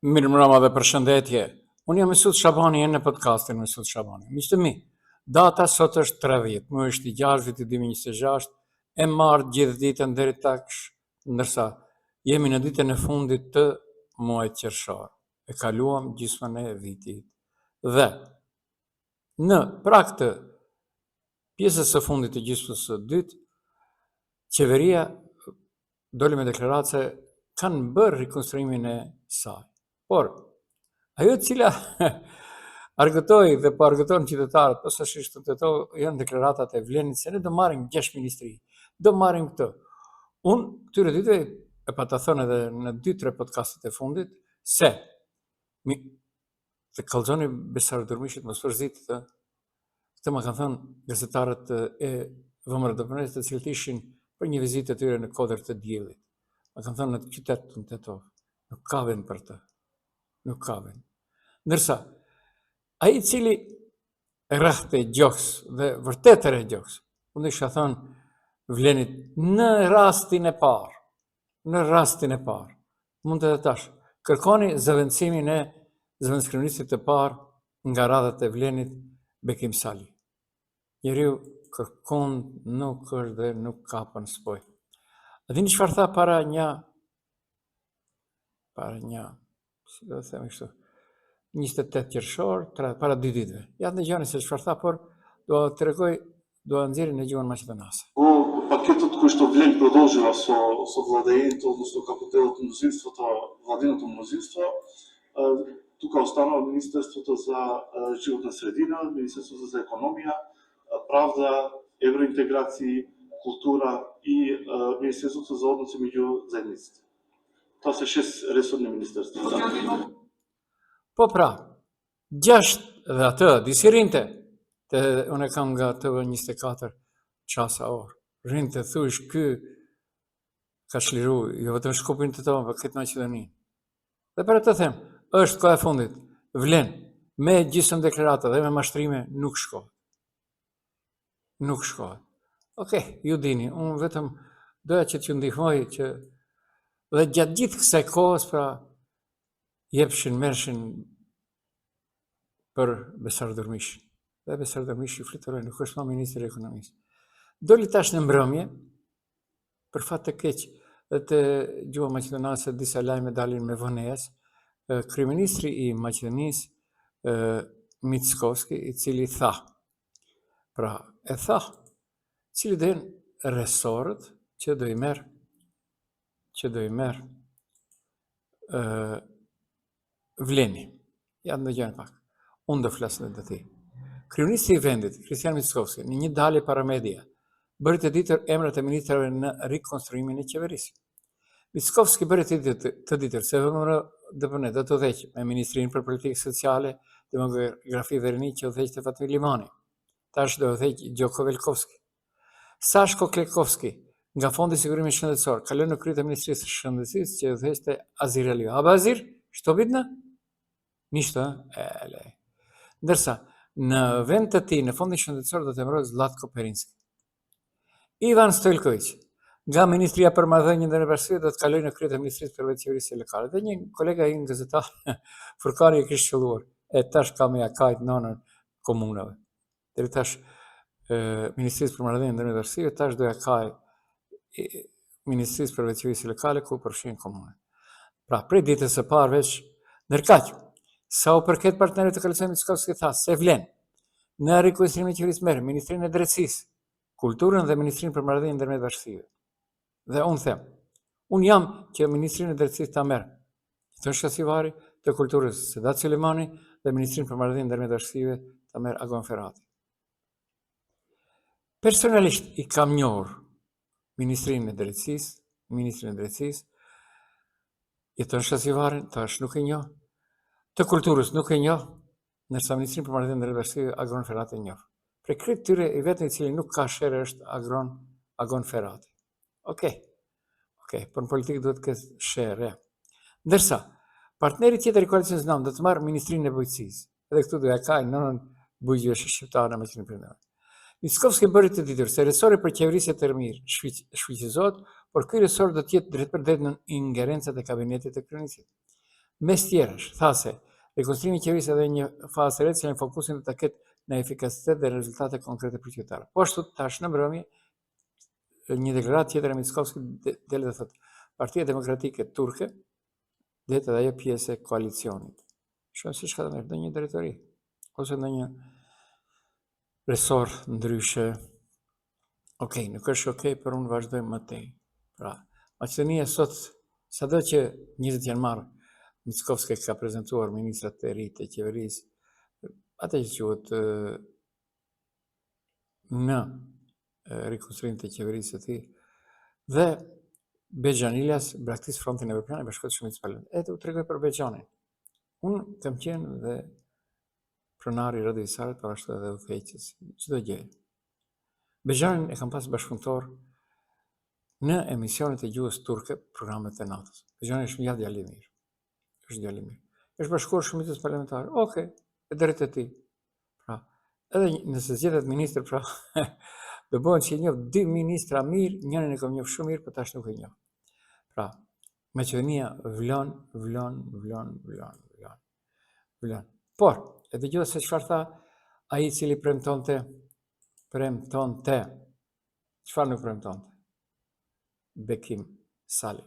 Mirëmbrëma dhe përshëndetje. Unë jam Mesut Shabani jeni në podcastin Mesut Shabani. Miq të mi, data sot është 30, muaji është i 6, viti 2026, e martë gjithë ditën deri tash, ndërsa jemi në ditën e fundit të muajit qershor. E kaluam gjysmën e vitit. Dhe në prag të pjesës së fundit të gjysmës së dytë, qeveria doli me deklaratë se kanë bërë rikonstruimin e saj. Por, ajo e cila argëtoi dhe po argëton qytetarët, posaçërisht në Tetovë, janë deklaratat e Vlenit se ne do marrim 6 ministri, do marrim këtë. Unë këtyre ditëve e pata thënë edhe në 2-3 podcastet e fundit se mi, të kallzoni Besar Durmishit mos përzihet të këtë ma kanë thënë gazetarët e VMRO-DPMNE të cilët ishin për një vizitë të tyre në Kodër të Diellit. Ma kanë thënë në qytet në Tetovë, nuk ka vend për të. Nuk ka vend. Ndërsa ai i cili rrahte gjoks dhe vërtet rreh gjoks, unë isha thënë Vlenit në rastin e parë, në rastin e parë, mund edhe tash, kërkoni zëvendësimin e zëvendëskryeministrit të parë nga radhët e Vlenit, Bekim Sali. Njeriu kërkund nuk është dhe nuk kapën s'poj. A dini çfarë tha para një para një si do të themi kështu 28 qershor, tra, para dy ditëve. Ja dëgjoni se çfarë tha, por do të tregoj, do ta nxjerr në gjuhën maqedonase. Во пакетот кој што Влен продолжува со, со владењето, односно како дел од мнозинството, владиното мнозинство, тука останува Министерството за животна средина, Министерството за економија, правда, евроинтеграции, култура и Министерството за односи меѓу заедниците. Тоа се шест ресорни министерства. Po pra, gjashtë dhe atë, disi rrinte, te unë e kam nga TV24 çasa orë, rrinte, thuish, ky ka çliru, jo vetëm Shkupin Tetovën, por këtë Maqedoninë. Dhe për atë them, është koha e fundit, vlen, me gjysmë deklarata dhe me mashtrime nuk shkohet. Nuk shkohet. Okej, ju dini, unë vetëm doja që t'ju ndihmoj që dhe gjatë gjithë kësaj kohës pra jepshin, merrshin për Besar Durmishin. Dhe Besar Durmishi fluturoi, nuk është më ministri i ekonomisë. Doli tash në mbrëmje, për fat të keq, dhe te gjuha maqedonase disa lajme dalin me vonesë, kryeministri i Maqedonisë, Mickoski, i cili tha, pra e tha, cili do jenë resorët që do i merr, që do i merr Vleni. Ja të ndëgjojmë pak. Unë do flas në të ti. Kryeministri i vendit, Hristijan Mickoski, në një dalje para media, bëri të ditur emrat e ministrave në rikonstruimin e qeverisë. Mickoski bëri të ditur, të ditur se VMRO DPMNE do të udhëheqë me Ministrinë për Politikë Sociale, Demografi dhe Rini që udhëheqte Fatmir Limani. Tash do udhëheqë Gjoko Velkovski. Sashko Klekovski, nga Fondi i Sigurimit Shëndetësor, kalon në krye të Ministrisë së Shëndetësisë që udhëheqte Azir Aliu. A Azir, što bitno? Ništa, e, le. Ndërsa, në vend të tij në Fondin Shëndetësor do të emërohet Zlatko Perinski. Ivan Stojilković, nga Ministria për Marrëdhënie ndërmjet Bashkësive do të kalojë në krye të Ministrisë për Vetëqeverisje Lokale. Dhe një kolega im gazetar, Furkani e kishte qëlluar, e tash ka me ja kajt nonën komunave. Deri tash Ministrisë për Marrëdhënie ndërmjet Bashkësive, tash do ja kaj Ministrisë për Vetëqeverisje Lokale ku përfshihen komunat. Pra, prej ditës së parë veç ndërkaq, sa u përket partnerëve të koalicionit Mickoski tha se vlen në rikonstruimin e qeverisë merr Ministrinë e Drejtësisë, Kulturën dhe Ministrinë për Marrëdhënie ndërmjet Bashkësive. Dhe unë them, unë jam që Ministrinë e Drejtësisë ta merr Jeton Shasivari, të Kulturës Sedat Sulejmani dhe Ministrinë për Marrëdhënie ndërmjet Bashkësive ta merr Agon Ferati. Personalisht i kam njohur Ministrinë e Drejtësisë, Ministrin e Drejtësisë, Jeton Shasivarin, tash nuk e njoh, të Kulturës nuk e njoh, ndërsa Ministrinë për Marrëdhënie ndërmjet Bashkësive Agron Ferati e njoh. Prej krejt tyre i vetmi i cili nuk ka sherre është Agron Agon Ferati. Okej. Okej, por në politikë duhet të ketë sherre. Ndërsa partneri tjetër i koalicionit ZNAM do të marrë Ministrinë e Bujqësisë. Edhe këtu do ja kaj nënën bujqve shqiptarë në Maqedoninë Perëndimore. Mickoski bëri të ditur se resori për qeverisje të mirë shfuqizohet, por ky resor do të jetë drejtpërdrejt në ingerencat e kabinetit të kryeministrit. Mes tjerash, tha se rikonstruimi i qeverisë edhe një fazë të re, cilën fokusin do ta ketë në efikasitet dhe rezultate konkrete për qytetarët. Po ashtu tash në mbrëmje një deklaratë tjetër e Mickoskit del dhe thotë Partia Demokratike Turke do jetë edhe ajo pjesë e koalicionit. Shohim se çka do merr ndonjë drejtori ose ndonjë resor ndryshe. Ok, nuk është ok, por unë vazhdoj më tej. Pra, Maqedonia sot, sado që njerëzit janë marrë, Mickoski ka prezentuar ministrat e ri të qeverisë, atë që quhet në rikonstruim të qeverisë së tij, dhe Bexhan Ilas braktis frontin evropian e bashkohet shumicës parlamentare. Edhe u tregoj për Bexhanin. Unë kam qenë dhe pronari i Radio Visarit, por ashtu edhe udhëheqës, çdo gjë. Bexhanin e kam pas bashkëpunëtor në emisionet e gjuhës turke, programet e natës. Bexhani është mjaft djalë i mirë. Është djalë i mirë. Është bashkuar shumicës parlamentare. Okej, e drejtë e tij. Pra, edhe nëse zgjedhet ministër, pra, do bëhen që i njoh dy ministra mirë, njërin e kam njoh shumë mirë, po tash nuk e njoh. Pra, Maqedonia vlon, vlon, vlon, vlon, vlon. Vlon. Por, e dëgjuat se çfarë tha ai i cili premtonte, premtonte. Çfarë nuk premtonte? Bekim Sali.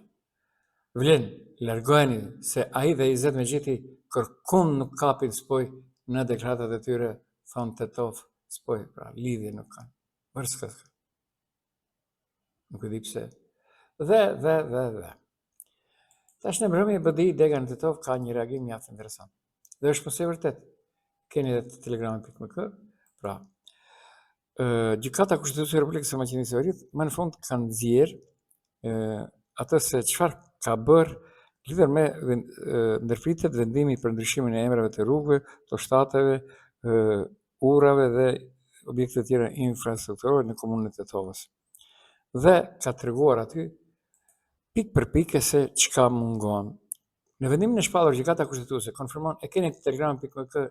Vlen, largojeni se ai dhe Izet Mexhiti kërkun nuk kapin spoj në deklaratat e tyre, thonë Tetovë, spoj, pra lidhje nuk kanë. Vërska s'ka. Nuk e di pse. Dhe, dhe, dhe, dhe. Tash në mbrëmje BDI dega në Tetovë ka një reagim mjaft interesant. Dhe është mëse vërtet. Keni edhe te telegrami.mk, pra, Gjykata Kushtetuese e Republikës së Maqedonisë së Veriut më në fund ka nxjerr atë se çfarë ka bërë lidhur me ndërpritet vendimi për ndryshimin e emrave të rrugëve, të shtateve, urave dhe objekteve të tjera infrastrukturore në komunën e Tetovës. Dhe ka treguar aty pikë për pikë se çka mungon. Në vendimin e shpallur Gjykata Kushtetuese konfirmon e keni te telegram.mk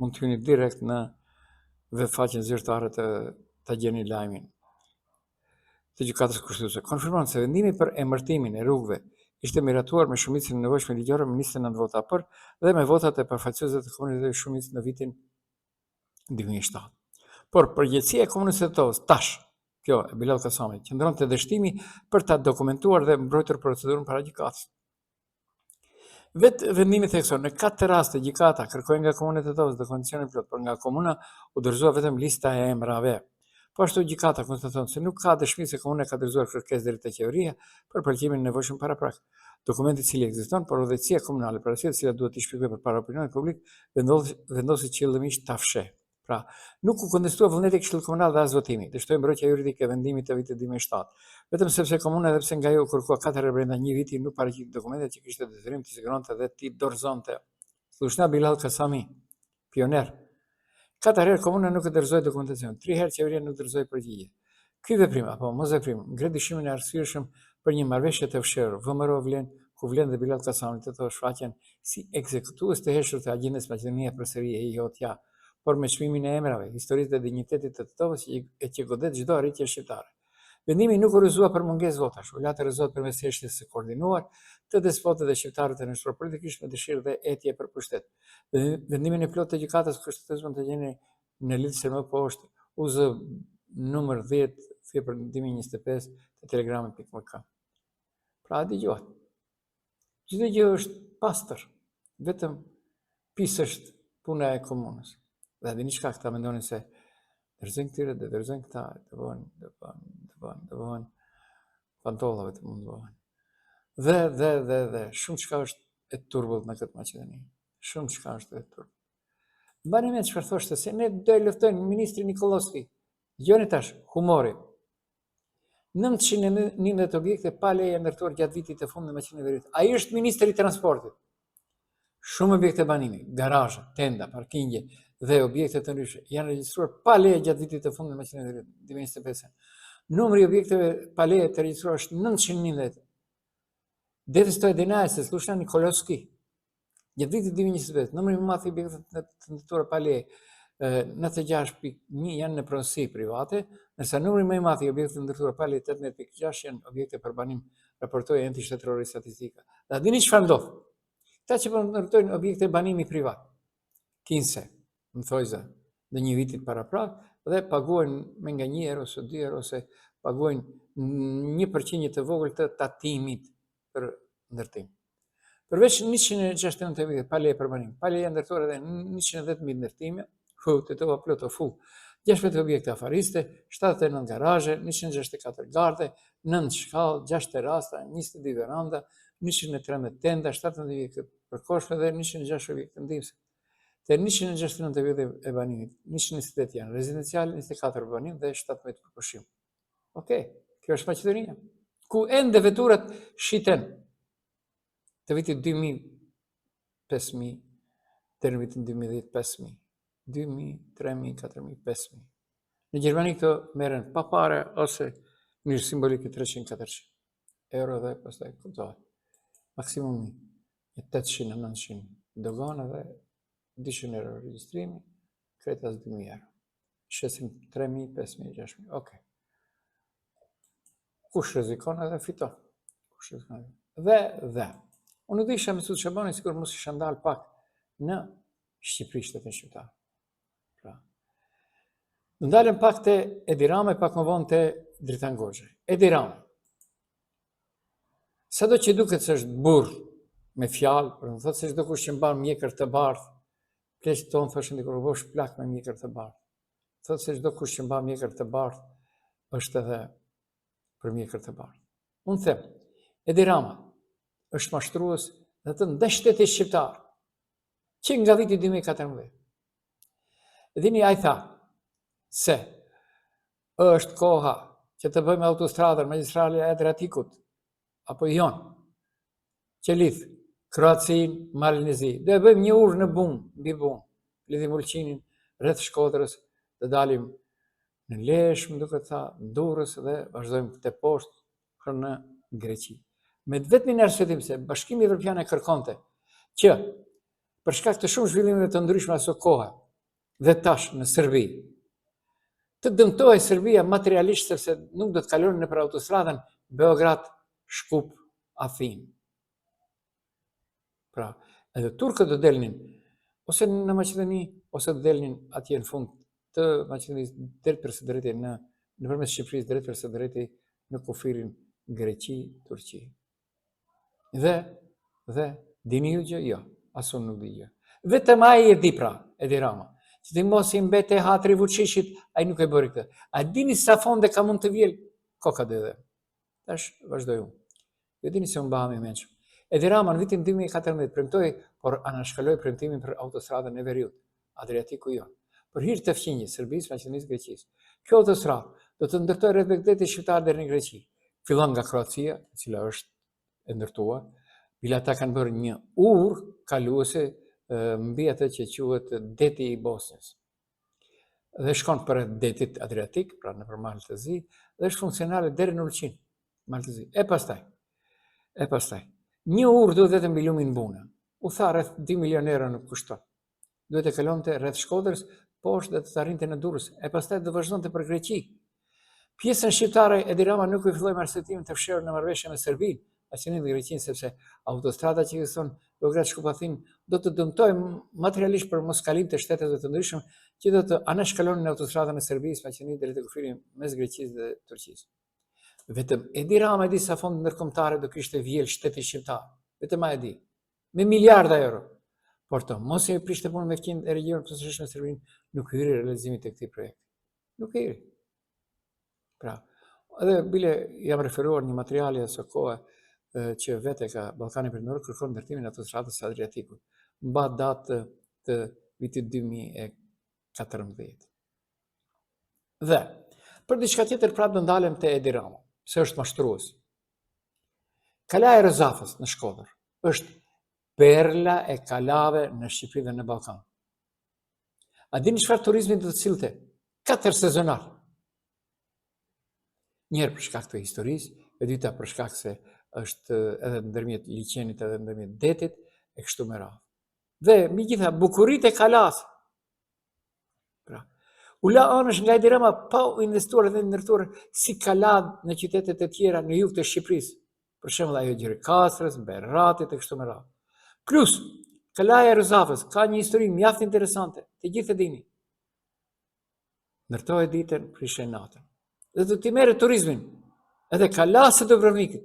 mund të hyni direkt në web faqen zyrtare të ta gjeni lajmin të Gjykatës Kushtetuese. Konfirmon se vendimi për emërtimin e rrugëve ishte miratuar me shumicën e nevojshme ligjore me 29 vota për dhe me votat e përfaqësuesve të komuniteteve shumicë në vitin 2007. Por përgjegjësia e komunës së Tetovës tash, kjo e Bilall Kasamit, qëndron te dështimi për ta dokumentuar dhe mbrojtur procedurën para gjykatës. Vetë vendimi thekson, në katër raste gjykata kërkoi nga komuna e Tetovës dokumentacionin e plotë, por nga komuna u dorëzua vetëm lista e emrave. Po ashtu gjykata konstaton se nuk ka dëshmi se komuna ka dorëzuar kërkesë deri te qeveria për pëlqimin e nevojshëm paraprak. Dokumenti i cili ekziston, por udhëheqësia komunale për arsye të cilat duhet t'i shpjegojë përpara opinionit publik, vendosi qëllimisht ta fshehë. Pra, nuk u kontestua vullneti i Këshillit Komunal dhe as votimi, dështoi mbrojtja juridike e vendimit të vitit 2007. Vetëm sepse komuna edhe pse nga ajo u kërkua katër herë brenda një viti nuk paraqiti dokumentet që kishte detyrim t'i siguronte dhe t'i dorëzonte. Slušna Bilall Kasami, pioner. Katër herë komuna nuk e dorëzoi dokumentacion, tri herë qeveria nuk dorëzoi përgjigje. Ky veprim apo mosveprim ngre dyshimin e arsyeshëm për një marrëveshje të fshehur VMRO Vlen, ku Vlen dhe Bilall Kasami të shfaqen si ekzekutues të heshtur të agjendës Maqedonia përsëri e jotja, por me çmimin e emrave, historisë dhe dinjitetit të Tetovës e që godet çdo arritje shqiptare. Vendimi nuk u rrëzua për mungesë votash, u la të rrëzohet përmes heshtjes së koordinuar të despotëve dhe shqiptarëve të nënshtruar politikisht me dëshirë dhe etje për pushtet. Vendimin e plotë të Gjykatës Kushtetuese mund të gjeni në lidhëse më poshtë UZ numër 10 thjesht 2025 te telegrami.mk. Pra e dëgjuat. Çdo gjë është pastër, vetëm pis është puna e komunës. Dhe dini çka këta mendonin se dorëzojnë këtyre, dhe dorëzojnë këta, të bëhen, të bëhen, të bëhen, të bëhen, pantolla vetëm mund të bëhen. Dhe, dhe, dhe, dhe, shumë çka është e turbullt në këtë Maqedoni. Shumë çka është e turbullt. Mbani mend çfarë thoshte se ne do e luftojmë ministri Nikollovski. Dëgjoni tash, humori. 911 objekte pa leje ndërtuar gjatë vitit të fundit në Maqedoninë e Veriut. Ai është ministri i transportit. Shumë objekte banimi, garazhe, tenda, parkingje dhe objekte të ndryshme janë regjistruar pa leje gjatë vitit të fundit në Maqedoninë e Veriut, 2025. Numri i objekteve pa leje të regjistruar është 911. 911, slušna Nikollovski. Gjatë vitit 2025, numri më i madh i objekteve të ndërtuara pa leje, 96.1 janë në pronësi private, ndërsa numri më i madh i objekteve të ndërtuara pa leje 18.6 janë objekte për banim, raportoi Enti Shtetëror i Statistikave. Dhe a dini çfarë ndodh? Këta që po ndërtojnë objekte banimi privat, kinse, në thojza, në një vitit paraprak, dhe paguajnë me nga një euro ose dy euro ose paguajnë një përqindje të vogël të tatimit për ndërtim. Përveç 169 objekte pa leje për banim, pa leje ndërtuar edhe 110.000 ndërtime, hu, Tetova plot o full, 16 objekte afariste, 79 garazhe, 164 gardhe, 9 shkallë, 6 terasa, 22 veranda, 113 tenda, 17 objekte përkohshme dhe 106 objekte ndihmëse. Te 169 objekte e banimit, 128 janë rezidenciale, 24 për banim dhe 17 për pushim. Okej, kjo është Maqedonia, ku ende veturat shiten të vitit 2000, 5000, deri në vitin 2010, 5000, 2000, 3000, 4000, 5000. Në Gjermani këto merren pa pare ose në mënyrë simbolike 300-400 euro dhe pastaj kuptohet. Maksimumi 800 900 dogana dhe 200 euro regjistrimi, krejt as 2000 euro. Shesin 3000, 5000, 6000, okej. Kush rrezikon edhe fiton. Kush rrezikon edhe. Dhe, dhe. Unë nuk do isha Mesut Shabani, sikur mos isha ndal pak në Shqipëri, shtetin shqiptar. Pra. Ndalem pak te Edi Rama e pak më vonë te Dritan Goxhaj. Edi Rama. Sado që duket se është burrë me fjalë, por më thotë se çdokush që mban mjekër të bardhë, pleqtë tonë thoshin dikur u bësh plak me mjekër të bardhë. Thotë se çdokush që mban mjekër të bardhë është edhe për mjekër të bardhë. Unë them, Edi Rama është mashtrues dhe të ndaj shtetit shqiptar, që nga viti 2014. Dini ai tha se është koha që të bëjmë autostradën magjistrale e Adriatikut, apo Jon, që lidh Kroacinë, Malin e Zi. Do e bëjmë një urë në Bunë, mbi Bunë, lidhim Ulqinin rreth Shkodrës, do dalim në Lezhë, më duket tha, në Durrës dhe vazhdojmë te poshtë për në Greqi. Me të vetmin arsyetim se Bashkimi Evropian e kërkonte që për shkak të shumë zhvillimeve të ndryshme aso kohe dhe tash në Serbi, të dëmtohej Serbia materialisht sepse nuk do të kalonin nëpër autostradën Beograd, Shkup, Athinë. Pra, edhe turkët do delnin ose në Maqedoni ose do delnin atje në fund të Maqedonisë drejt për së drejti në nëpërmes Shqipërisë drejt për së drejti në kufirin Greqi-Turqi. Dhe, dhe, dini ju gjë? Jo, as unë nuk di gjë. Vetëm ai e di pra, Edi Rama. Që të mos i mbete hatri Vuçiqit, ai nuk e bëri këtë. A dini sa fonde ka mund të vjel? Koka dhe dhe. Tash vazhdoj unë. Ju dini se unë bëhem i mençëm. Edi Rama në vitin 2014 premtoi, por anashkaloi premtimin për autostradën e veriut, Adriatiku Jon. Për hir të fqinjit, Serbisë, Maqedonisë, Greqisë. Kjo autostradë do të ndërtojë rreth bregdetit shqiptar deri në Greqi. Fillon nga Kroacia, e cila është e ndërtuar. Bile ata kanë bërë një urë kaluese mbi atë që quhet Deti i Bosnjës. Dhe shkon përreth detit Adriatik, pra nëpër Mal të Zi, dhe është funksionale deri në Ulqin, Mal të Zi. E pastaj, e pastaj, një urë duhet vetëm mbi lumin Buna. U tha rreth 2 milion euro nuk kushton. Duhet të kalonte rreth Shkodrës, poshtë dhe të arrinte në Durrës, e pastaj do vazhdonte për Greqi. Pjesën shqiptare Edi Rama nuk e filloi me arsyetimin të fshehur në marrëveshje me Serbinë, Maqedoninë dhe Greqinë sepse autostrada që ekziston Beograd Shkup Athinë do të dëmtojë materialisht për moskalim të shteteve të ndryshëm që do të anashkalonin autostradën e Serbisë, Maqedonisë deri te kufiri mes Greqisë dhe Turqisë. Vetëm Edi Rama e di sa fonde ndërkombëtare do kishte vjel shteti shqiptar. Vetëm ai e di. Me miliarda euro. Por të mos e prishte punën me fqinjët e regjionit, posaçërisht me Serbinë, nuk hyri realizimit të këtij projekti. Nuk hyri. Pra, edhe bile jam referuar një materiali aso kohe që vetë ka Ballkani Perëndimor kërkon ndërtimin e autostradës së Adriatikut. Mba datë të vitit 2014. Dhe, për diçka tjetër prapë do ndalem te Edi Rama, se është mashtrues. Kalaja e Rozafës në Shkodër është perla e kalave në Shqipëri dhe në Ballkan. A dini çfarë turizmi do të sillte? Katër sezonal. Njëherë për shkak të historisë, e dyta për shkak se është edhe ndërmjet liqenit edhe ndërmjet detit e kështu me radhë. Dhe mbi gjitha bukuritë e kalasë. Pra, u la anësh nga Edi Rama pa u investuar dhe ndërtuar si kala në qytetet e tjera në jug të Shqipërisë. Për shembull ajo Gjirokastrës, Beratit e kështu me radhë. Plus, Kalaja e Rozafës ka një histori mjaft interesante, të gjithë e dini. Ndërtohej ditën, prishej natën. Dhe do t'i merret turizmin, edhe Kalasë së Dubrovnikut.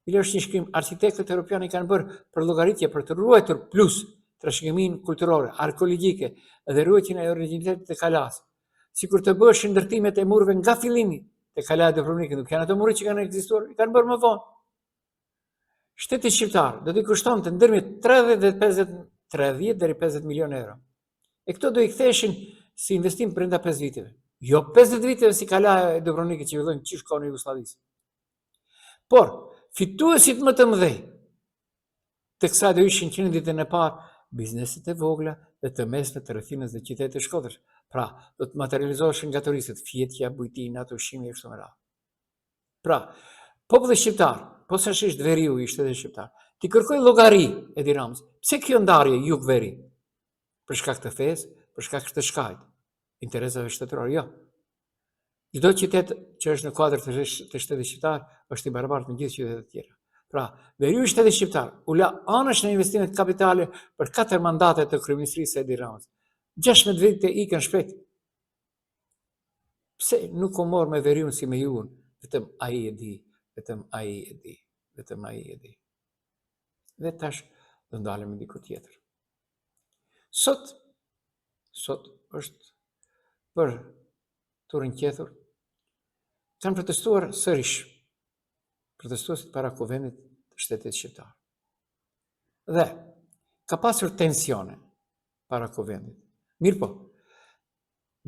Bile është një shkrim, arkitektët europianë i kanë bërë përllogaritje për të ruajtur plus trashëgiminë kulturore, arkeologjike dhe ruajtjen e origjinalitetit të kalasë. Sikur të bëheshin ndërtimet e mureve nga fillimi te Kalaja e Dubrovnikut, nuk janë ato mure që kanë ekzistuar, i kanë bërë më vonë. Shtetit shqiptar do t'i kushtonte ndërmjet 30 dhe 50 30 deri 50 milionë euro. E këto do i ktheheshin si investim brenda 5 viteve. Jo 50 viteve si Kalaja e Dubrovnikut që fillojnë qysh kohën e Jugosllavisë. Por, fituesit më të mëdhenj të kësaj do ishin që në ditën e parë bizneset e vogla dhe të mesme të rrethinës dhe qytetit të Shkodrës. Pra, do të materializoheshin nga turistët, fjetja, bujtina, ushqimi e kështu me radhë. Pra, populli shqiptar, posaçërisht veriu i shtetit shqiptar, t'i kërkojë llogari Edi Ramës, pse kjo ndarje jug-veri? Për shkak të fesë, për shkak të shkajt, interesave shtetërore, jo. Çdo qytet që është në kuadër të, të shtetit shqiptar është i barabartë me gjithë qytetet e tjera. Pra, veriu i shtetit shqiptar u la anash në investimet kapitale për katër mandate të kryeministrisë së Edi Ramës. 16 vite ikën shpejt. Pse nuk u mor me veriun si me jugun? Vetëm ai e di, vetëm ai e di, vetëm ai e di. Dhe tash do ndalemi diku tjetër. Sot, sot është për t'u rrënqethur, kanë protestuar sërish, protestuesit para kuvendit të shtetit shqiptar. Dhe, ka pasur tensione para kuvendit. Mirëpo,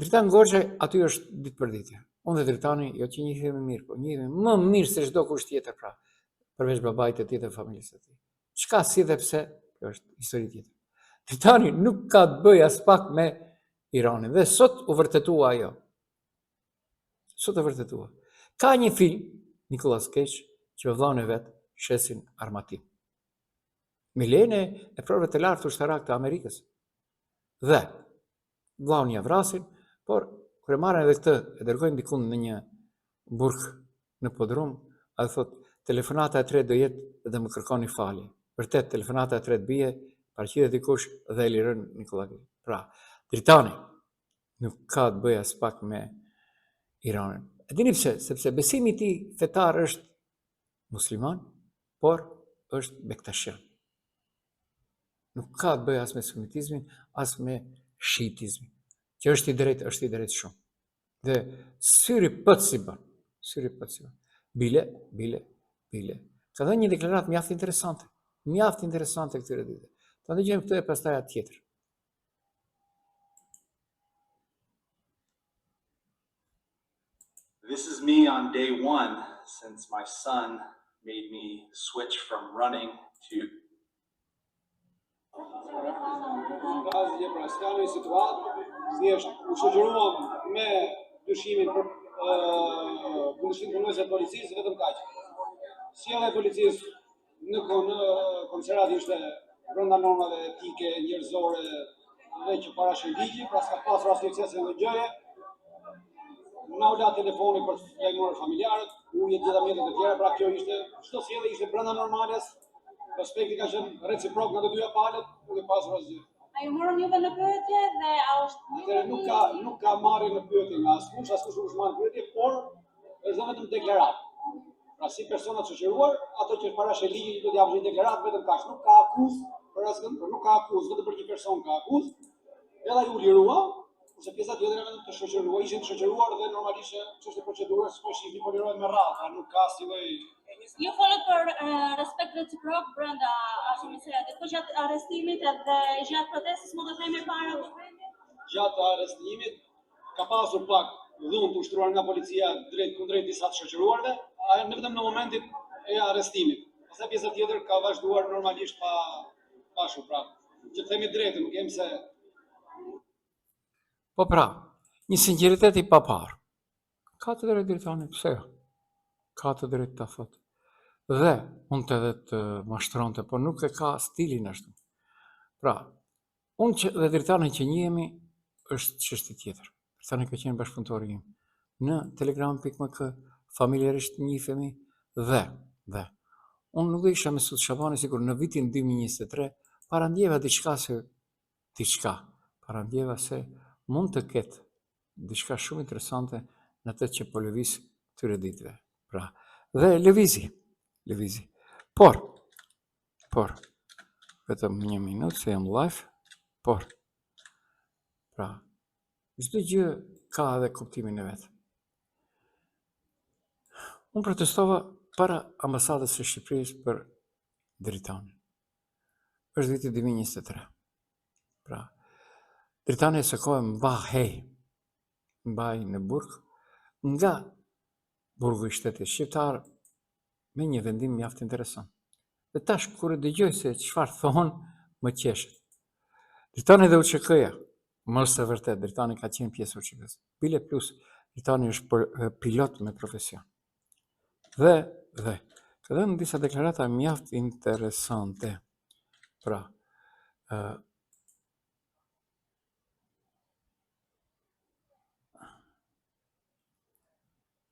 Dritan Gorçaj aty është ditë për ditë. Unë dhe Dritani, jo që njihemi mirë, po njihemi më mirë se çdokush tjetër pra, përveç babait të tij dhe familjes së tij. Çka si dhe pse, kjo është histori tjetër. Dritani nuk ka të bëjë aspak me Iranin dhe sot u vërtetua ajo. Sot u vërtetua. Ka një film, Nicolas Cage, që me vëllain e vet shesin armatim. Me lejen e eprorëve të lartë ushtarakë të Amerikës. Dhe vëllaun ia vrasin, por kur e marrin edhe këtë, e dërgojnë dikund në një burg në podrum, ai thotë, telefonata e tretë do jetë dhe më kërkoni falje. Vërtet, telefonata e tretë bie, paraqitet dikush dhe e liron Nikola Pra, Dritani nuk ka të bëjë aspak me Iranin. E dini pse? Sepse besimi i tij fetar është musliman, por është bektashian. Nuk ka të bëjë as me sunitizmin, as me shiitizmin. Që është i drejtë, është i drejtë shumë. Dhe syri pët s'i bën, syri pët s'i bën. Bile, bile, bile. Ka dhënë një deklaratë mjaft interesante, mjaft interesante këtyre ditëve. Ta dëgjojmë këtë e pastaj atë tjetër. This is me on day one since my son made me switch from running to Asgjë, pra s'ka një situatë, thjesht u shoqëruam me dyshimin për kundërshtim të policisë, vetëm kaq. Sjellja e policisë në në komisariat ishte brenda normave etike, njerëzore dhe që parasheh ligji, pra s'ka pasur asnjë eksces në gjëje. Na u la telefoni për të lajmëruar familjarët, uji të gjitha mjetet e tjera, pra kjo ishte çdo sjellje ishte brenda normales. Respekti ka qenë reciprok nga të dyja palët, nuk e pasur asgjë. A ju morën juve në pyetje dhe a është Atëherë nuk ka nuk ka marrje në pyetje nga askush, askush nuk është marrë në pyetje, por është dhënë vetëm deklaratë. Pra si persona të shoqëruar, ato që parasheh ligji që do të japësh një deklaratë vetëm kaq, nuk ka akuzë për askënd, por nuk ka akuzë, vetëm për një person ka akuzë. Edhe ai u lirua, kurse pjesa tjetër janë vetëm të shoqëruar, ishin të shoqëruar dhe normalisht çështje procedure, s'po shihni po lirohen me radhë, pra nuk ka asnjë lloj Ju folët për respekt reciprok brenda komisariatit, po gjatë arrestimit edhe gjatë protestës mund të themi para kuvendit? Gjatë arrestimit ka pasur pak dhunë të ushtruar nga policia drejt kundrejt disa të shoqëruarve, ajo në vetëm në momentin e arrestimit. Pastaj pjesa tjetër ka vazhduar normalisht pa pa shumë pra. Që të themi drejtën, nuk jemi se Po pra, një sinqeritet i paparë. Ka të drejtë Dritani, pse jo? Ka të drejtë ta thotë. Dhe mund edhe të mashtronte, por nuk e ka stilin ashtu. Pra, unë që dhe Dritani që njihemi është çështje tjetër. Dritani ka qenë bashkëpunëtori im. Në telegram.mk familjarisht njihemi dhe dhe. Unë nuk do isha Mesut Shabani sikur në vitin 2023 parandjeva diçka se diçka, parandjeva se mund të ketë diçka shumë interesante në atë që po lëviz këtyre ditëve. Pra, dhe lëvizi, lëvizi. Por, por, vetëm një minutë se jam live, por, pra, çdo gjë ka edhe kuptimin e vet. Unë protestova para ambasadës së Shqipërisë për Dritanin. Është viti 2023. Pra, Dritani aso kohe mbahej, mbahej në burg nga burgu i shtetit shqiptar me një vendim mjaft interesant. Dhe tash kur e dëgjoj se çfarë thonë, më qeshet. Dritani dhe UÇK-ja, mos e vërtet, Dritani ka qenë pjesë e UÇK-së. Bile plus, Dritani është për, pilot me profesion. Dhe, dhe, ka dhënë disa deklarata mjaft interesante. Pra, uh,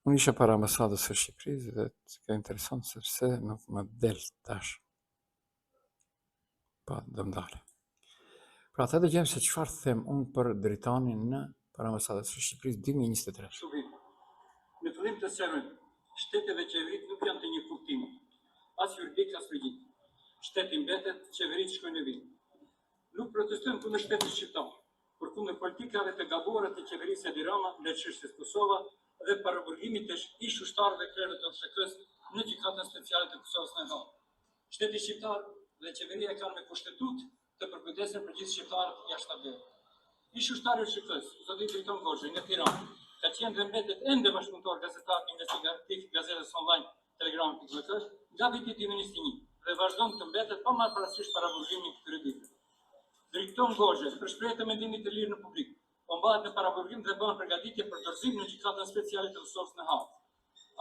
Unë isha para ambasadës së Shqipërisë dhe ka interesant sepse nuk më del tash. Pa, do më dalë. Pra, ta dëgjojmë se çfarë them unë për Dritanin në para ambasadës së Shqipërisë 2023. Shubin. Në fillim të sqarojmë, shteti dhe qeveritë nuk janë të një kuptimi, as juridik as logjik. Shteti mbetet, qeveritë shkojnë e vijnë. Nuk protestojmë kundër shtetit shqiptar, por kundër politikave të gabuara të qeverisë Edi Rama ndaj çështjes Kosova dhe paraburgimit të ish-ushtarëve dhe krerëve të UÇK-së në Gjykatën Speciale të Kosovës në Hagë. Shteti shqiptar dhe qeveria e kanë me kushtetutë të përkujdesen për gjithë shqiptarët jashtë atdheut. Ish-ushtari i UÇK-së, zoti Driton Goxhaj nga Tirana, ka qenë dhe mbetet ende bashkëpunëtor gazetar investigativ i gazetës online Telegrafi.lk nga viti 2021 dhe vazhdon të mbetet pa marrë parasysh paraburgimin këtyre ditëve. Driton Goxhaj, për shprehje të mendimit të lirë në publik, po mbahet në paraburgim dhe bëhen përgatitje për dorëzim në Gjykatën Speciale të Kosovës në Hagë.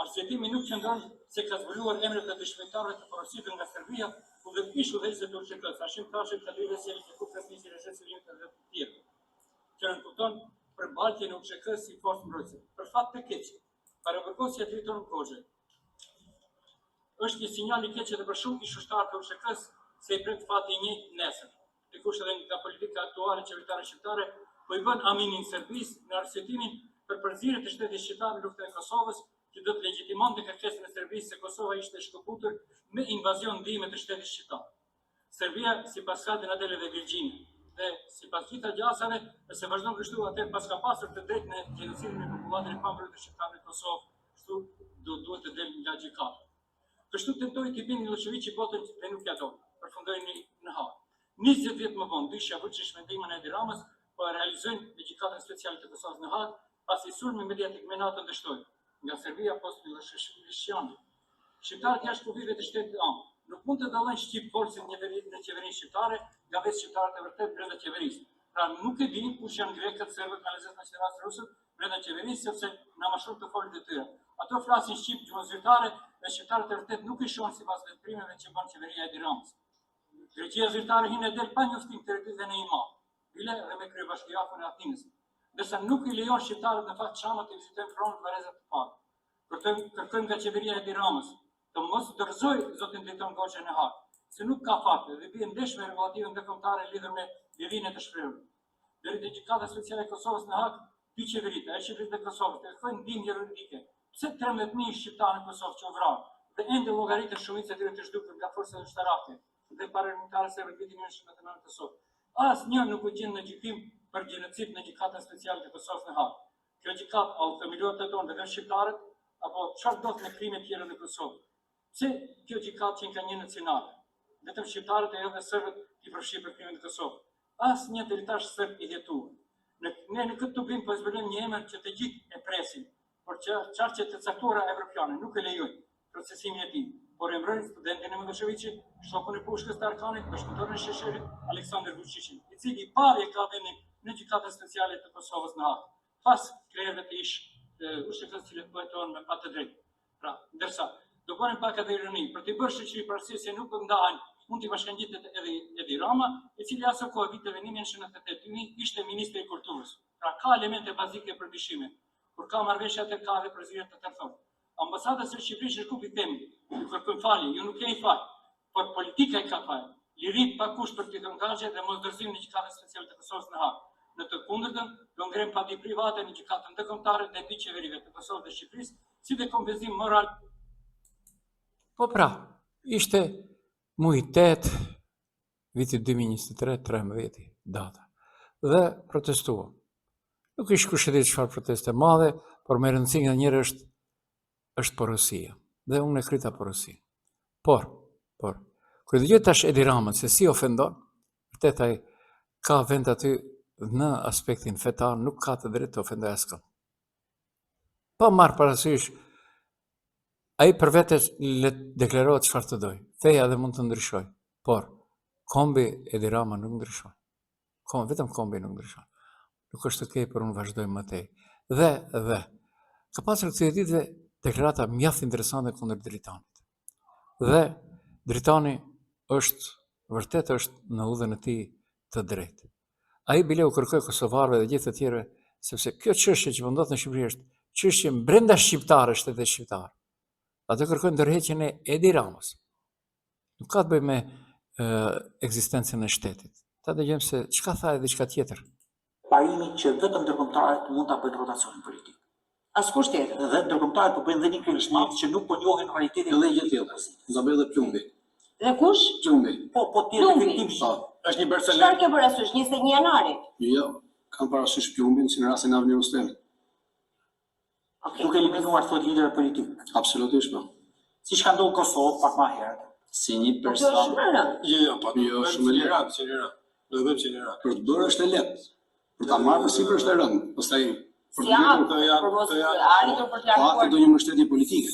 Arsyetimi nuk qëndron se ka zbuluar emrat e dëshmitarëve të porositur nga Serbia kundër ish udhëheqësve të UÇK-së, Hashim Thaçit, Kadri Veselit, Jakup Krasniqi, Rexhep Selimit dhe të tjerëve, që nënkupton përbaltjen e UÇK-së si forcë mbrojtëse. Për fat të keq, paraburgosja e Driton Goxhajt është një sinjal i keq edhe për shumë ish-ushtarë të UÇK-së se i pret fati i njëjtë nesër. Dikush edhe nga politika aktuale qeveritare shqiptare po i bën aminin Serbisë në arsyetimin për përzierje të shtetit shqiptar në luftën e Kosovës, që do të legjitimonte kërkesën e Serbisë se Kosova ishte shkëputur me invazion ndihme të shtetit shqiptar. Serbia sipas saj na del edhe Virgjinia. Dhe sipas gjitha gjasave, nëse vazhdon kështu, atëherë paska pasur të drejtë në gjenocidin e popullatën e pambrojtur shqiptare në Kosovë, kështu do duhet të del nga gjykata. Kështu tentoi t'i bindë Millosheviqi botën dhe nuk ia doli. Përfundoi në, në Hagë. 20 vjet më vonë, dyshja Vuçiç me ndihmën e Edi Ramës po e realizojnë në Gjykatën Speciale të Kosovës në Hagë, pasi sulmi mediatik me NATO dështoi nga Serbia post Millosheviqiane. Shqiptarët jashtë kufijve të shtetit amë nuk mund të dallojnë shqipfolësit në në qeverinë shqiptare nga vetë shqiptarët e vërtetë brenda qeverisë. Pra nuk e dinë kush janë grekët, serbët, malazezët, maqedonasit, rusët brenda qeverisë sepse na mashtron të folurit e tyre. Ato flasin shqip gjuhën zyrtare dhe shqiptarët e vërtetë nuk i shohin sipas veprimeve që bën qeveria e Edi Ramës. Greqia zyrtare hyn e del pa njoftim të dhe në Himarë, bile edhe me kryebashkiakun e Athinës, ndërsa nuk i lejon shqiptarët në fakt çamët të vizitojnë pronat varrezat të parë. Kërkojmë, kërkojmë nga qeveria e Edi Ramës të mos dorëzojë zotin Driton Goxhaj në Hagë, se nuk ka fakte dhe bie ndesh me rregullativën ndërkombëtare lidhur me lirinë e të shprehurit. Deri te Gjykata Speciale e Kosovës në Hagë, dy qeveritë, ajo e Shqipërisë dhe Kosovës, të kërkojnë ndihmë juridike. Pse 13.000 shqiptarë në Kosovë që u vranë dhe ende llogariten shumica e tyre të zhdukur nga forcat ushtarake dhe paramilitare serbe në vitin 1999 në Kosovë. Asnjë nuk u gjend në gjykim për gjenocid në Gjykatën Speciale të Kosovës në Hagë. Kjo gjykatë a u themelua të hetohen vetëm shqiptarët apo çfarë ndodh me krimet tjera në Kosovë? Pse kjo gjykatë qenka njënacionale? Vetëm shqiptarët e jo dhe serbët i përfshirë për krimet në Kosovë. Asnjë deri tash serb i hetuar. Në, ne në këtë tubim po e zbulojmë një emër që të gjithë e presin, por që qarqe të caktuara evropiane nuk e lejojnë procesimin e tij, por emërojnë studentin e Millosheviqit, shokun e pushkës të Arkanit, bashkëpunëtorin e Sheshelit, Aleksandër Vučićin, i cili i pari e ka vendin në Gjykatën Speciale të Kosovës në Hagë, pas krerëve të ish UÇK-së të cilët po hetohen me pa të drejtë. Pra, ndërsa do bënim pak edhe ironi, për t'i bërë shoqëri për arsye se nuk ndahen, mund t'i bashkangjitet edhe Edi Rama, i cili aso kohë viteve 1998-2000 ishte ministri i kulturës. Pra ka elemente bazike për dyshime. Kur ka marrëveshje atë ka edhe përzierje të tërthortë. Ambasadës së Shqipërisë në Shkup i themi, ju kërkojmë falje, ju nuk keni faj, por politika i ka faj. Liri pa kusht për Driton Gaçe dhe mosdorëzim në Gjykatën Speciale të Kosovës në Hagë. Në të kundërtën, do ngremë padi private në Gjykatën Ndërkombëtare ndaj dy qeverive të Kosovës dhe Shqipërisë, si dhe kompensim moral Po pra, ishte muji 8, viti 2023, 13, data. Dhe protestuam. Nuk ishte kush e di çfarë proteste madhe, por me rëndësi nganjëherë është është porosia. Dhe unë e kryta porosinë. Por, por, kur e dëgjoj tash Edi Ramën se si ofendon, vërtet ai ka vend aty në aspektin fetar, nuk ka të drejtë të ofendojë askënd. Pa marrë parasysh, ai për vete le të deklarohet çfarë të dojë. Feja edhe mund të ndryshojë, por kombi Edi Rama nuk ndryshon. Kom, vetëm kombi nuk ndryshon. Nuk është okej, por unë vazhdoj më tej. Dhe, dhe, ka pasur këtyre ditëve deklarata mjaft interesante kundër Dritanit. Dhe Dritani është, vërtet është në udhën e tij të drejtë. Ai bile u kërkoi kosovarëve dhe gjithë të tjerëve, sepse kjo çështje që po ndodh në Shqipëri është çështje brenda shqiptare shtetit shqiptar. Ato kërkojnë dorëheqjen e Edi Ramës. Nuk ka të bëjë me ekzistencën e shtetit. Ta dëgjojmë se çka tha edhe diçka tjetër. Parimi që vetëm ndërkombëtarët mund ta bëjnë rotacionin politik. Askush tjetër. Dhe ndërkombëtarët po bëjnë dhe një krim të madh që nuk po njohin realitetin Edhe një gjë tjetër, do bëj edhe Plumbi. Dhe kush? Plumbi. Po, po të jetë Plumbi. efektiv. Po, është një mercenar. Çfarë ke parasysh 21 janarit? Jo, kam parasysh Plumbin si në rastin e Avni Rustemit. Okej. Duke eliminuar thot liderët politik. Absolutisht po. Siç ka ndodhur në Kosovë pak më herët. Si një Po kjo është shumë e rëndë. Jo, jo, po jo, shumë e lehtë. si lira. Do e bëjmë si lira. Për të bërë është e lehtë. Për ta marrë përsipër është e rëndë. Pastaj për Si të akt, gjetur për mos arritur për të po akti larguar. do një mbështetje politike.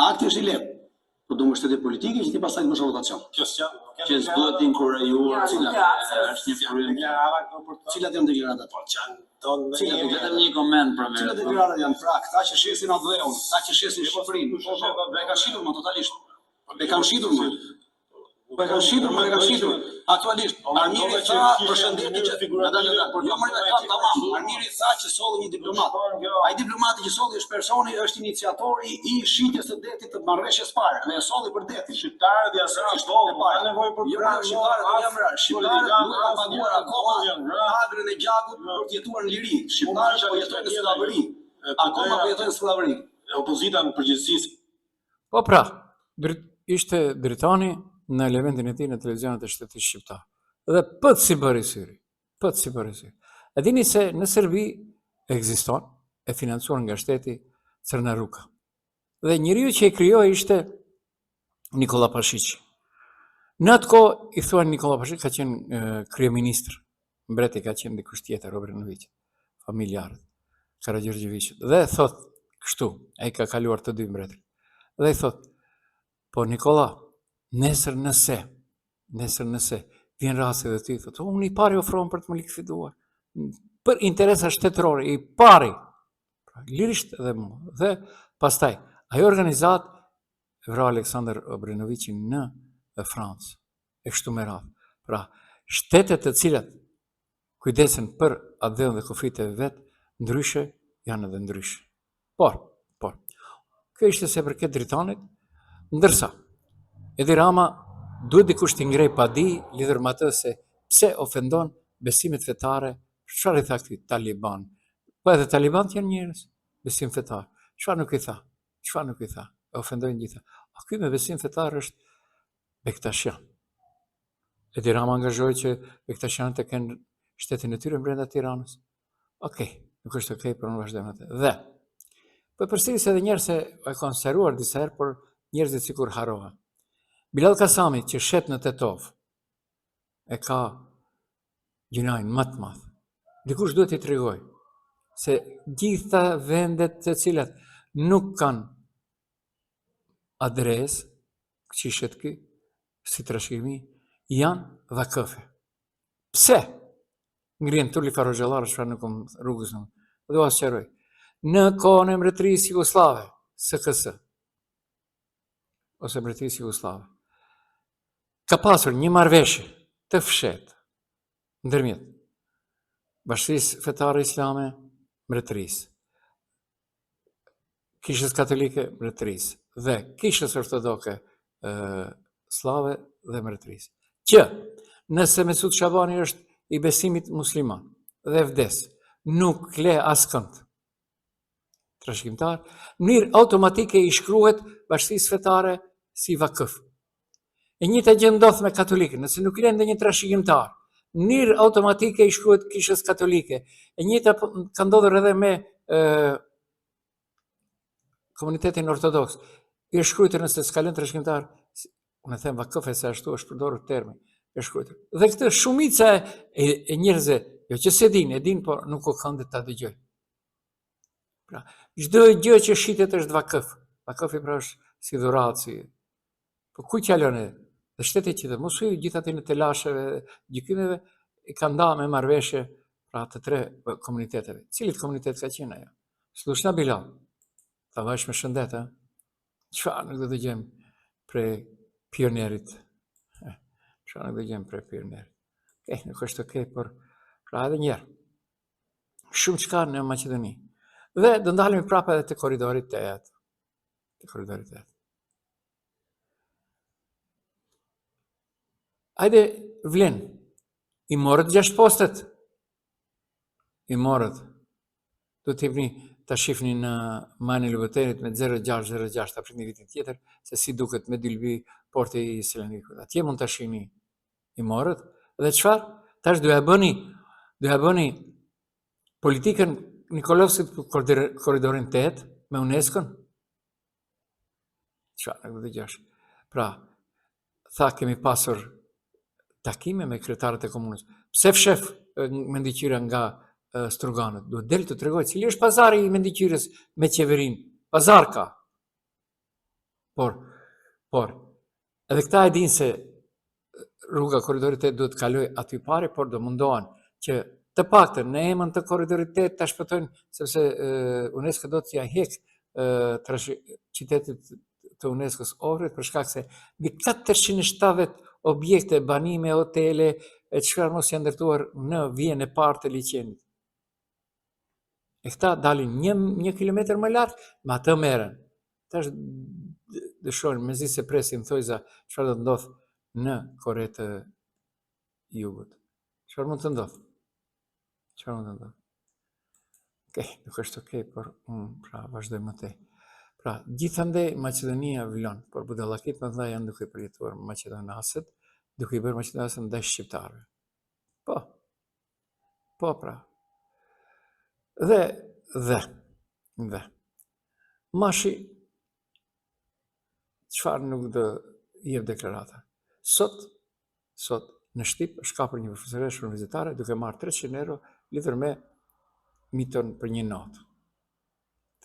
Akti është i lehtë. Po do mbështetje politike që ti pastaj të bësh rotacion. Kjo s'janë. Që s'duhet inkurajuar, Jo, nuk e është një frymë. Deklarata këto për të. Cilat janë deklaratat? Po çan don Cilat Vetëm një koment për Cilat vetë. deklaratat janë? Pra, këta që shesin atdheun, këta që shesin Shqipërinë, e kanë shitur më totalisht. E kanë shitur më. Po e kanë shitur, më e kanë shitur. Aktualisht, Armiri tha përshëndetje që Ngadalë, ngadalë. Jo, më e kam tamam. Armiri tha që solli një diplomat. Ai diplomati që solli është personi, është iniciatori i shitjes së detit të marrëveshjes parë, dhe e solli për detin. Shqiptarët janë Sërish, boll, e para. ka nevojë për Jo, vrarë, jo, shqiptarët nuk janë vrarë. Shqiptarët nuk e kanë paguar akoma pagrën e gjakut për të jetuar në liri. Shqiptarët po jetojnë në skllavëri. Akoma po jetojnë në skllavëri. Opozita në përgjithësi Po pra, drit, ishte Dritani në elementin e tij në televizionet e shtetit shqiptar. Dhe pët si bëri syri, pët si bëri syri. E dini se në Serbi ekziston, e financuar nga shteti Crna Ruka. Dhe njeriu që e krijoi ishte Nikola Pashiqi. Në atë kohë i thuan Nikola Pashiq ka qenë e, kryeministër. Mbreti ka qenë dikush tjetër, Obrenović, familjarët, Karagjorgjeviqët. Dhe thot kështu, ai ka kaluar të dy mbretërit. Dhe i thot, po Nikola, nesër nëse, nesër nëse vjen rasti dhe ti thot, unë i pari ofrohem për të më likviduar. Për interesa shtetërore, i pari. Pra, lirisht edhe mua. Dhe pastaj, ajo organizatë e vrau Aleksandr Obrenovićin në Francë, e kështu me radhë. Pra, shtetet të cilat kujdesen për atdheun dhe kufijtë e vet, ndryshe janë edhe ndryshe. Por, por, kjo ishte se përket Dritanit, ndërsa Edi Rama duhet dikush t'i ngrej padi lidhur me atë se pse ofendon besimet fetare, çfarë i tha këtij Taliban? Po edhe talibanët janë njerëz, besim fetar. Çfarë nuk i tha? Çfarë nuk i tha? E ofendojnë gjitha. A ky me besim fetar është Bektashian. Edi Rama angazhoi që Bektashianët të kenë shtetin e tyre brenda Tiranës. Okej, nuk është okej, por unë vazhdoj me atë. Dhe po e përsëris edhe një herë se e kam sqaruar disa herë, por njerëzit sikur harrohen. Bilal Kasami që shet në Tetovë e ka gjynahin më të madh. Dikush duhet t'i tregojë se gjitha vendet të cilat nuk kanë adresë, që shet ky, si trashëgimi, janë vakëfe. Pse? Ngrihen turli farë çfarë nuk kam rrugës në. Dhe ua sqaroj. Në kohën e mbretërisë jugosllave, SKS, ose mbretërisë jugosllave, ka pasur një marrëveshje të fshehtë ndërmjet Bashkësisë Fetare Islame, mbretërisë. Kishës Katolike Mbretërisë dhe Kishës Ortodoke e, Sllave dhe Mbretërisë. Që nëse Mesut Shabani është i besimit musliman dhe vdes, nuk le askënd trashëgimtar, në mënyrë automatike i shkruhet bashkësisë fetare si vakëf. E njëjta gjë ndodh me katolikën, nëse nuk lë ndonjë trashëgimtar, në mënyrë automatike i shkruhet kishës katolike. E njëjta po, ka ndodhur edhe me ë komunitetin ortodoks. I është shkruar nëse s'ka lënë trashëgimtar, unë e them vakëfe se ashtu është përdorur termi, është shkruar. Dhe këtë shumica e, e njerëzve, jo që s'e dinë, e dinë, por nuk u këndet ta dëgjojnë. Pra, çdo gjë që shitet është vakëf. Vakëfi pra është si dhuratë, si Po kujt ia lënë? Dhe shteti që të mos hyjë gjithë aty në telasheve, gjykimeve, i ka nda me marrëveshje pra të tre komuniteteve. Cilit komunitet ka qenë ajo? S'dush na Bilal. Ta vajsh me shëndet, ha? Çfarë nuk do të dëgjojmë prej pionerit? Çfarë nuk do të dëgjojmë prej pionerit? Eh, nuk është okej, por pra edhe njëherë. Shumë çka në Maqedoni. Dhe do ndalemi prapë edhe te korridori 8. Te korridori 8. Ajde, vlen. I morët gjashtë postet. I morët. Do të hipni ta shifni në majën e Lubotenit me 0606 ta pritni vitin tjetër se si duket me dylbi porti i Selanikut. Atje mund ta shihni. I morët. Dhe çfarë? Tash do ja bëni, do ja bëni politikën Nikolovskit për korridorin 8 me UNESCO-n. Çfarë nuk do të dëgjosh? Pra, tha kemi pasur takime me kryetarët e komunës. Pse fshef Mendiqyra nga Struganët? Duhet del të tregojë cili është pazari i Mendiqyrës me qeverinë. Pazar ka. Por, por, edhe këta e dinë se rruga korridorit 8 duhet të kalojë aty pari, por do mundohen që të paktën në emër të korridorit 8 ta shpëtojnë sepse UNESCO do t'ia hjek qytetit të UNESCO-s Ohrit për shkak se mbi 470 objekte, banime, hotele e çfarë mos janë ndërtuar në vijën e parë të liqenit. E këta dalin një, një kilometër më lart, me atë merren. Tash dëshojnë, mezi se presin thojza çfarë do të ndodhë në Kore të Jugut. Çfarë mund të ndodhë? Çfarë mund të ndodhë? Okej, nuk është okej, por unë pra vazhdoj më tej. Pra, gjithandej Maqedonia vlon, por budallakit më të mëdha janë duke përjetuar maqedonasit, duke i bërë maqedonasit ndaj shqiptarëve. Po, Po pra. Dhe, dhe, dhe. Mashi, çfarë nuk do jep deklarata? Sot, sot, në Shtip është kapur një profesoreshë universitare duke marrë 300 euro lidhur me miton për një notë.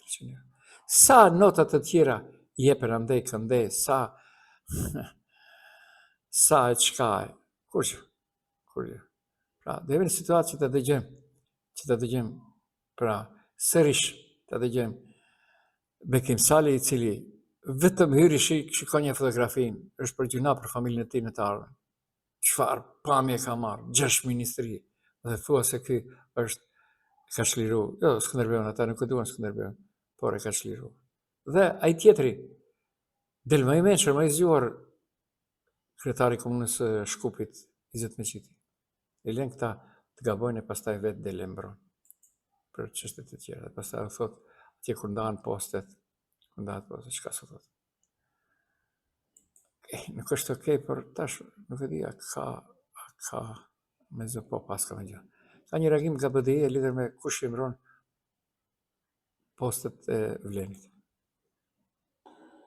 300 euro. Sa nota të tjera jepen andej këndej, sa sa e çka e, kurgjë, kurgjë. Pra, do jemi në situatë që të dëgjojmë, që të dëgjojmë, pra, sërish të dëgjojmë Bekim Sali i cili vetëm hyri shi, shikon një fotografinë, është për gjynah për familjen e tij në të ardhmen. Çfarë pamje ka marrë, gjashtë ministri, dhe thua se ky është ka çliru, jo, Skënderbeun, ata nuk e duan Skënderbeun, por e ka çliru. Dhe ai tjetri, del më i mençur, më i zgjuar, kryetari i komunës së Shkupit, Izet Mexhiti. I lën këta të gabojnë e pastaj vetë del e mbron për çështje të tjera. Dhe pastaj u thot atje kur ndahen postet, kur ndahen postet, çka s'u thot. Eh, nuk është okej, por tash nuk e di a ka a ka me zë po pas ka me gjë. Ka një reagim nga BDI e lidhur me kush i mbron postet e Vlenit.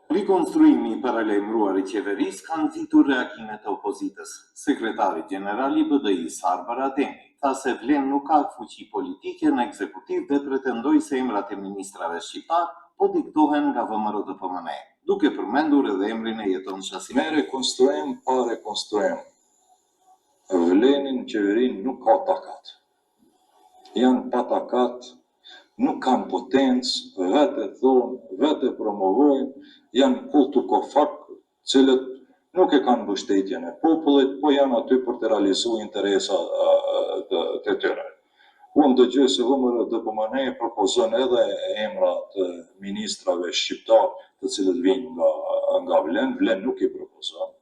Rikonstruimi i paralajmëruar i qeverisë ka nxitur reagime të opozitës. Sekretari gjeneral i BDI-së, Arbër Ademi, tha se Vlen nuk ka fuqi politike në ekzekutiv dhe pretendoi se emrat e ministrave shqiptarë po diktohen nga VMRO-DPMNE, duke përmendur edhe emrin e Jeton Qasimalit. Me rekonstruim pa rekonstruim, Vleni në qeveri nuk ka takat. Janë pa takat, nuk kanë potencë, vetë e thonë, vetë e promovojnë, janë kolltukofak, të cilët nuk e kanë mbështetjen e popullit, po janë aty për të realizu interesa të, të tyre. Unë dëgjoj se VMRO-DPMNE propozon edhe emra të ministrave shqiptarë të cilët vijnë nga nga Vlen, Vlen nuk i propozon.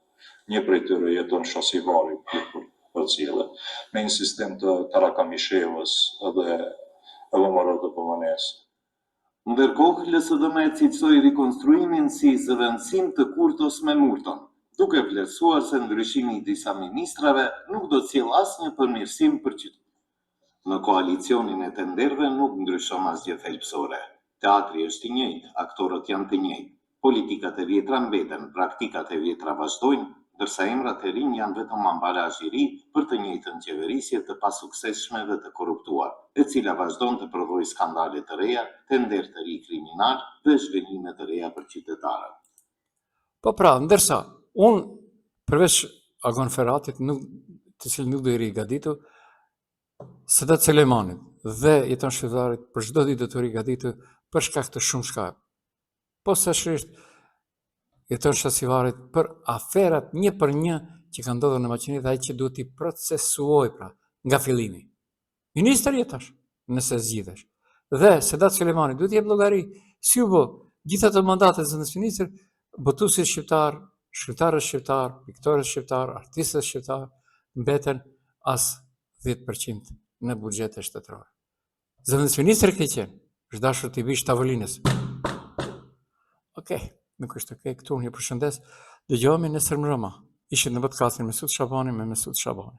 Një prej tyre Jeton Shasivari kur përcillet, me insistim të Karakamishevës dhe VMRO-DPMNE-së. Ndërkohë, LSDM e cilësoi rikonstruimin si zëvendësim të Kurtos me Murton, duke vlerësuar se ndryshimi i disa ministrave nuk do të sjellë asnjë përmirësim për qytetarët. Në koalicionin e tenderëve nuk ndryshon asgjë thelbësore. Teatri është i njëjtë, aktorët janë të njëjtë. Politikat e vjetra mbeten, praktikat e vjetra vazhdojnë, ndërsa emrat e rinj janë vetëm ambalazh i ri për të njëjtën qeverisje të pasuksesshme dhe të korruptuar, e cila vazhdon të prodhojë skandale të reja, tenderë të ri kriminalë dhe zhgënjime të reja për qytetarët. Po pra, ndërsa unë përveç Agon Ferratit, nuk, të cilit nuk do i rri gatitu, Sedat Sylejmanit dhe Jeton Shasivarit për çdo ditë do të rri gatitu për shkak të shumë shka. Posaçërisht Jeton Shasivarit për aferat një për një që kanë ndodhur në Maqedoni dhe ai që duhet t'i procesuojë pra nga fillimi. Ministër je tash, nëse zgjidhesh. Dhe Sedat Sylejmani duhet të jep llogari si u bë gjithë ato mandate zëvendësministër, botuesit shqiptar, shkrimtarët shqiptar, piktorët shqiptar, artistët shqiptar mbeten as 10% në buxhete shtetërore. Zëvendësministër ke qenë, është dashur t'i bish tavolinës. Okej, nuk është okej, këtu unë ju përshëndes. Dëgjohemi nesër mbrëma. Ishit në podcastin Mesut Shabani me Mesut Shabani.